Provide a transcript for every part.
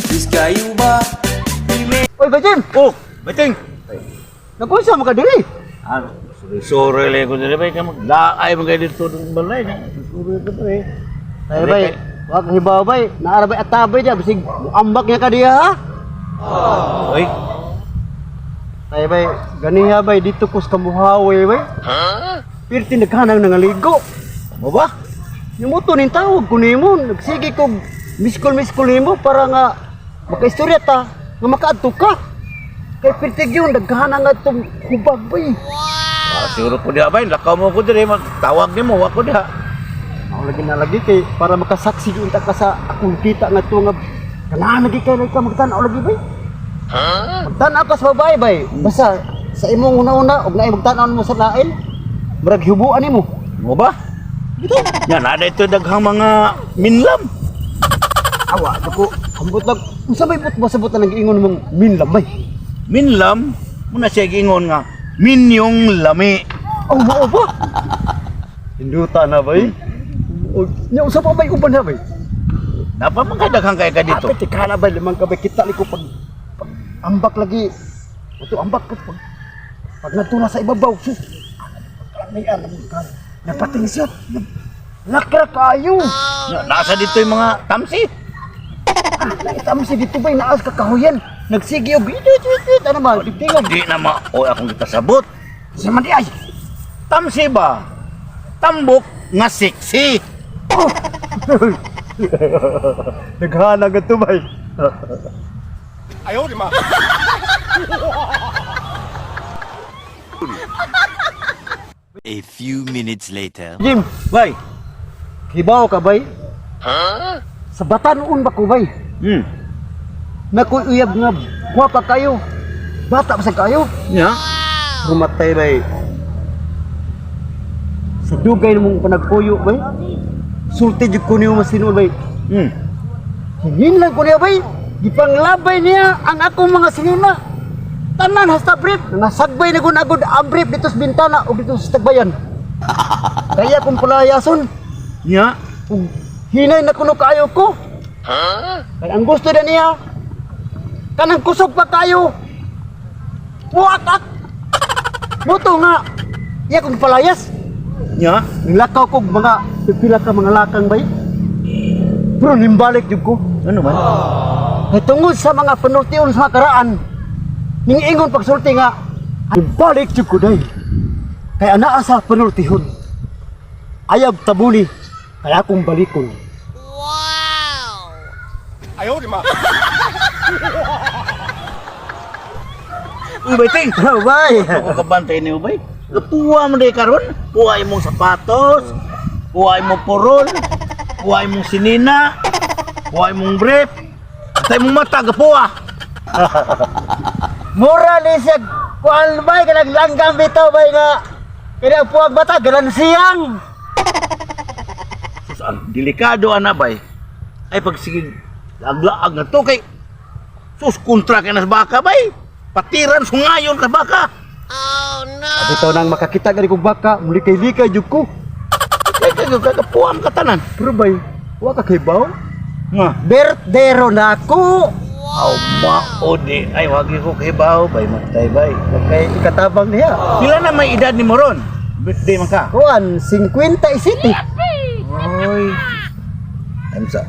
Kayo ba? Oy, Bajim! Oh, bating. Nag-unsa mo ka diri? Ano? Sorry, sorry lang ko diri bay kay maglaay man kay dito ng balay na. Sorry ko diri. Ay, bay, wag hibaw bay. Naara bay atabay diya bisig ambak niya ka diha ha. Oy, Ay bay, ganiha bay dito ko sa Kamuhawi bay. Ha? Pirti naghanang nangaligo. mo ba? Yung mo ning tawag ko nimo, nagsige ko miskol-miskol nimo para nga makaistorya ta, nga makaadto ka. Kay pirti gyud naghanang nga itong hubag bay. Ah, siguro ko diha bay, lakaw mo ko diri, magtawag nimo wa ko diha. Ako lagi na lagi kay para makasaksi gyud ta ka sa akong kita nga to nga ganahan lagi kay ka magtan-aw lagi bay. Magtan-aw ka sa babae bay. Basta sa imong una-una og naay magtan-aw mo sa lain, murag hibuan nimo. Mo ba? Dito. Nya na dito daghang mga minlam. Awa duko ambot lang unsa may but ba sabot na nag-ingon mong minlam bay. Minlam muna siya giingon nga minyong lami. Oh, mao ba? Hinduta na bay. Og nya unsa pa bay uban ha bay? Napa man kay daghang kay ka dito. Apit ka na bay limang ka bay kita ni ko pag, pag ambak lagi. Ato ambak ko pag pag nagtuna sa ibabaw sus. May alam ka. Napating siya. Lakra kayo. Nya, nasa dito yung mga tamsi. Nakita mo si dito bay naas ka kahuyan. Nagsige og it it it it ano ba? Tingog. Di na ma oy akong gitasabot. Sa man di ay. Tamsi ba? Tambok nga sexy. Oh. Naghanag ang bay. A few minutes later. Jim, Bay. kibaw ka bay? Sa batanon ba ko bay? Nakoy uyab nga gwapa kayo. Bata pa sa kayo. Nya. Rumatay bay. Sa dugay mong panagpuyo bay. Sulti jud ko niyo mas tinuod bay. Hingin lang ko niya bay. Gipanglabay niya ang akong mga sinina. Tanan hasta brief. Nasagbay na gun agod ang brief dito sa bintana o dito sa tagbayan. Kaya kung palayason, Nya. ug hinay na kuno kaayo ko. Kaya ang gusto na niya, kanang kusog pa kayo. Puak-ak! Muto nga, iya kong palayas. Nya. Nilakaw ko mga pipila ka mga lakang bay. Pero nimbalik jud ko. Ano man? Kay tungod sa mga panultion sa karaan, ning ingon pagsulti nga, nimbalik jud ko day. Kay anaa sa panultihon. Ayab tabuli, kaya akong balikon. Uy, bayting. Bay! Ako kabantay niyo, bay. Kapuwa mo day karon. Puwa imong sapatos. Puwa imong purol. Puwa imong sinina. Puwa imong brief. At imong mata gapuwa. Mura ni siya kuan bay kanang langgam bitaw bay nga kini ang puwag bata ganansiyang. Sus, ang delikado ana bay. Ay pag sige laglaag na to kay sus kontra kay nas baka bay. Patiran sungayon ka baka. Bitaw nang makakita gani kog baka mulikay-likay jud ko. Kay kay kagapuam ka tanan. Pero bay, wa ka kibaw? Nga. Birthday ro na ako. Aw mao di ay wagi ko kibaw bay matay bay. Kay ikatabang niya. Pila na may edad ni Moron? Birthday man ka. Kuan 57. Oy. Time sa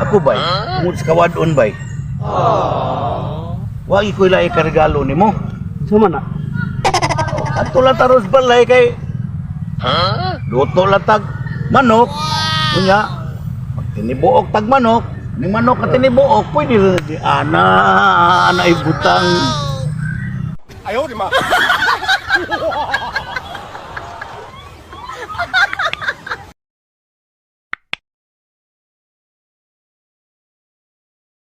ako bay, tungod sa kawadon bay. Wagi ko ilay karegalo nimo. Suma na. Ato lang taros balay kay Luto lang tag manok. Unya, pag tinibuok tag manok, ni manok ka tinibuok, pwede rin di ana, ana ibutang.